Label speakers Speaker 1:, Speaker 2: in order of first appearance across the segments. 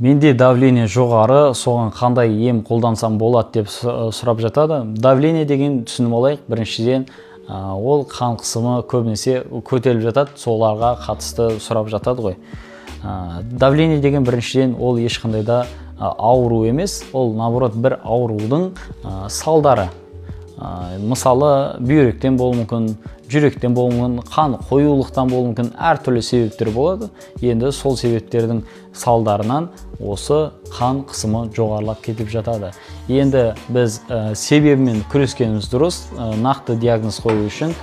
Speaker 1: Менде давление жоғары, соған қандай ем қолдансам болады деп сұрап жатады. Давление деген түсініп алайық. Біріншіден, ол қан қысымы көбінесе көтеріліп жатады, соларға қатысты сұрап жатады ғой. Давление деген, біріншіден, ол ешқандай да ауру емес, ол, наоборот, бір аурудың салдары. Мысалы, бүйректен болуы мүмкін, жүректен болуы мүмкін, қан қоюлықтан болуы мүмкін, әртүрлі себептер болады. Енді сол себептердің салдарынан осы қан қысымы жоғарылап кетіп жатады. Енді біз себебімен күрескеніміз дұрыс. Нақты диагноз қою үшін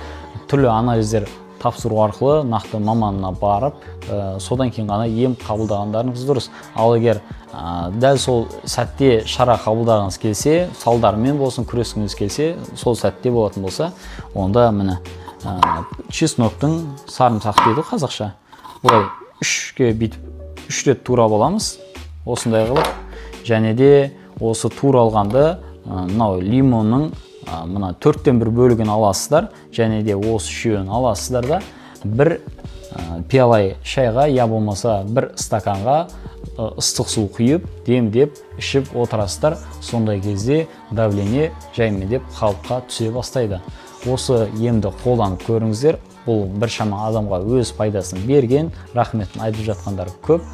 Speaker 1: түрлі анализдер тапсыру арқылы нақты маманына барып, содан кейін ғана ем қабылдағандарыңыз дұрыс. Ал егер дәл сол сәтте шара қабылдағыңыз келсе, салдарымен болсын күрескіңіз келсе, сол сәтте болатын болса, онда міне, чесноктың, сарымсақ дейді ғой қазақша, былай үшке бүйтіп үш рет турап аламыз осындай қылып. Және де осы туралғанды мынау лимонның мына төрттен бір бөлігін аласыздар және де осы үшеуін аласыздар да, бір пиала шайға я болмаса бір стаканға ыстық су құйып, демдеп ішіп отырасыздар. Сондай кезде давление жаймендеп қалыпқа түсе бастайды. Осы емді қолданып көріңіздер. Бұл біршама адамға өз пайдасын берген, рахметін айтып жатқандар көп.